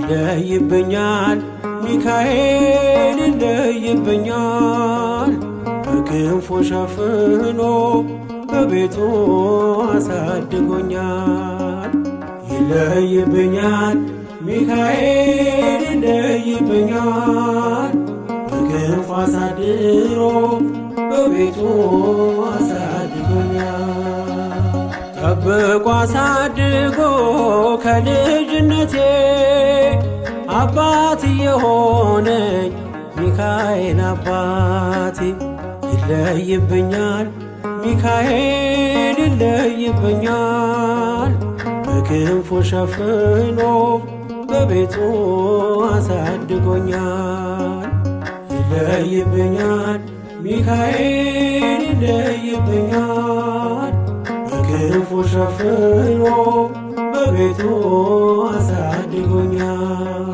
ይለይብኛል ሚካኤል ይለይብኛል፣ በክንፉ ሸፍኖ በቤቱ አሳድጎኛል። ይለይብኛል ሚካኤል ይለይብኛል፣ በክንፉ አሳድሮ በቤቱ አሳድጎኛል። ጠብቆ አሳድጎ ከልጅነቴ አባት የሆነኝ ሚካኤል አባቴ። ይለይብኛል ሚካኤል ይለይብኛል፣ በክንፉ ሸፍኖ በቤቱ አሳድጎኛል። ይለይብኛል ሚካኤል ይለይብኛል፣ በክንፉ ሸፍኖ በቤቱ አሳድጎኛል።